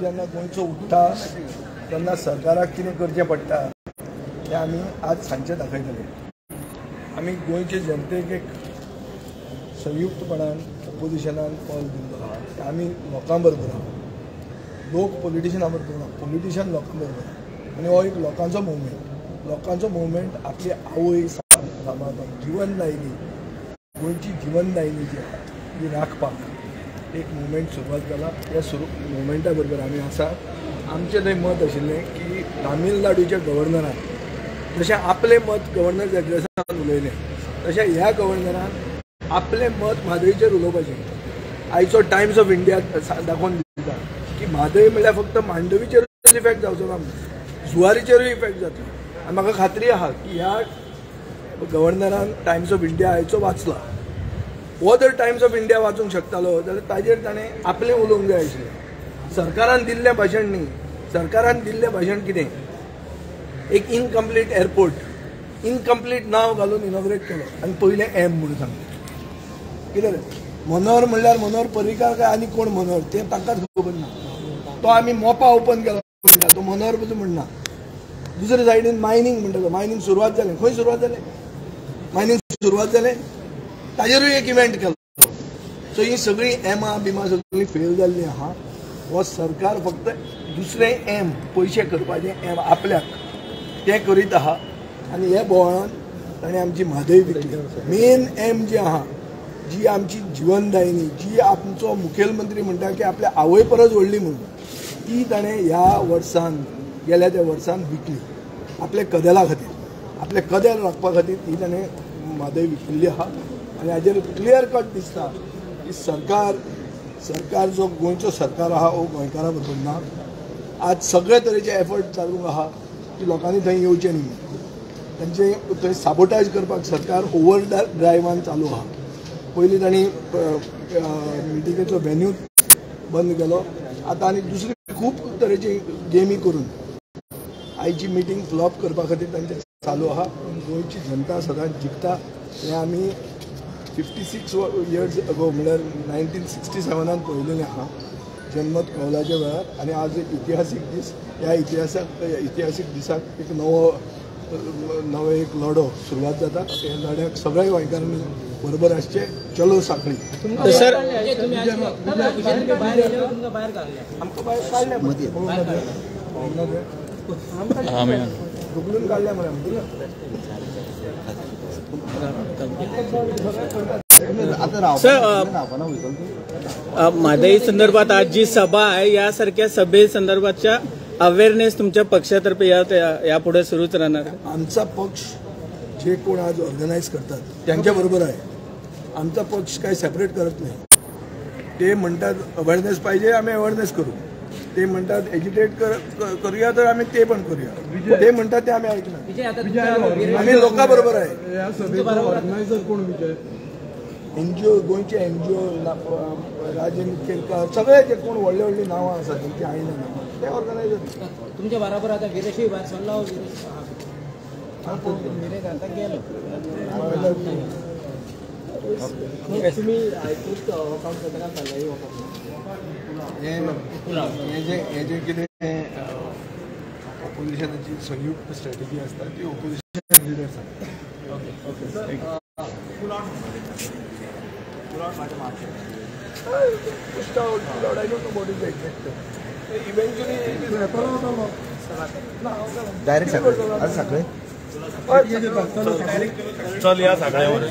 जेन्ना गोंयचो उठ्ठा तेन्ना सरकाराक कितें करचें पडटा तें आमी आज सांजचें दाखयतले. आमी गोंयचे जनतेक एक संयुक्तपणान ऑपोजिशनान कॉल दिल्लो आहा की आमी लोकां बरोबर आहा, लोक पॉलिटिशना बरोबर ना, पॉलिटिशन लोकां बरोबर आहा. आनी हो एक लोकांचो मुवमेंट, लोकांचो मुवमेंट आपली आवय सांबाळपाक, जिवनदायिनी, गोंयची जिवनदायिनी जी आहा ती राखपाक एक मुवमेंट सुरवात जाला. ह्या मुवमेंटा बरोबर आमी आसा. आमचें थंय मत आशिल्लें की तामिळनाडूच्या गव्हर्नरान जशें आपलें मत गव्हर्नर एड्रेसान उलयलें तशें ह्या गव्हर्नरान आपलें मत म्हादयचेर उलोवपाचें. आयचो टायम्स ऑफ इंडिया दाखोवन दिता की म्हादय म्हणल्यार फक्त मांडवीचेरूच इफेक्ट जावचो ना, जुवारीचेरूय इफेक्ट जातलो. आनी म्हाका खात्री आहा की ह्या गव्हर्नरान टायम्स ऑफ इंडिया आयचो वाचला. हो जर टायम्स ऑफ इंडिया वाचूंक शकतालो जाल्यार ताजेर ताणें आपलें उलोवंक जाय आशिल्लें. सरकारान दिल्लें भाशण न्ही, सरकारान दिल्लें भाशण कितें, एक इनकम्प्लीट एअरपोर्ट, इनकम्प्लीट नांव घालून इनॉग्रेट केलो आनी पयलें एम म्हणून सांगलें. कितें रे मनोहर म्हणल्यार मनोहर पर्रीकार काय आनी कोण मनोहर तें तांकांच खबर ना. तो आमी मोपा ओपन केलो म्हणटा, तो मनोहर पसून म्हणना. दुसरे सायडीन मायनींग म्हणटा, मायनींग सुरवात जालें. खंय सुरवात जालें? मायनींग सुरवात जालें, ताजेरूय एक इव्हेंट केलो. सो ही सगळीं एमां बिमां सगळीं फेल जाल्लीं आहा. हो सरकार फक्त दुसरें एम, पयशे करपाचें एम आपल्याक तें करीत आहा. आनी हे बोवाळान ताणें आमची म्हादय विकली. मेन एम जी आहा, जी आमची जिवनदायिनी, जी आमचो मुखेलमंत्री म्हणटा की आपल्या आवय परस व्हडली म्हणून, ती ताणें ह्या वर्सान, गेल्या त्या वर्सान विकली आपल्या कदेला खातीर, आपलें कदेल राखपा खातीर ती ताणें म्हादय विकिल्ली आहा. आनी हाजेर क्लियर कट दिसता की सरकार सरकार जो गोंयचो सरकार आहा हो गोंयकारां बरोबर ना. आज सगळे तरेचे एफर्ट चालू आहा की लोकांनी थंय येवचें न्ही, तांचे थंय साबोटायज करपाक सरकार ओवर ड्रायव्हान चालू आहा. पयलीं तांणी मिटिंगेचो व्हेन्यू बंद केलो, आतां आनी दुसरी खूब तरेची गेमी करून आयची मिटींग फ्लॉप करपा खातीर तांचें चालू आहा. पूण गोंयची जनता सदांच जिखता. हें आमी 56 इयर्स अगो म्हणल्यार 1967 पळयलेलें आहा जनमत कौलाच्या वेळार. आनी आज एक इतिहासीक दीस, ह्या इतिहासीक दिसाक एक नवो एक लढो सुरवात जाता. ह्या लढ्याक सगळ्या गोंयकारांनी बरोबर आसचें. चलो सांखळी सर, आमकां भायर काडलें, धुकलून काडलें मरे. सर, म्हादई संदर्भात आज जी सभा आहे यासारख्या सभेसंदर्भातच्या अवेअरनेस तुमच्या पक्षातर्फे यापुढे सुरूच राहणार? आमचा पक्ष जे कोण आज ऑर्गनाईज करतात त्यांच्या बरोबर आहे. आमचा पक्ष काही सेपरेट करत नाही. ते म्हणतात अवेअरनेस पाहिजे, आम्ही अवेअरनेस करू. ते म्हणतात एजिटेट करूया तर आम्ही ते पण करूया. ते म्हणतात ते आम्ही ऐकणार. आम्ही लोकांबरोबर आहे. एनजीओ, गोंयचे एनजीओ, राजेंद्र केरकार, सगळे जे कोण व्हडले व्हडली नांवां आसा तेंची आयना नांवां ते ऑर्गनायजर. तुमच्या बरोबर आता विरेशूय भायर सरला. तुम्ही काम करतना हे जे कितें ऑपोजिशनाची संयुक्त स्ट्रॅटेजी आसता ती ऑपोजिशन लिडर सांगता. Pushed out, pulled out. I don't know what is the exact term. Eventually, it is. Direct सगळे. चल या सगळ्यावर.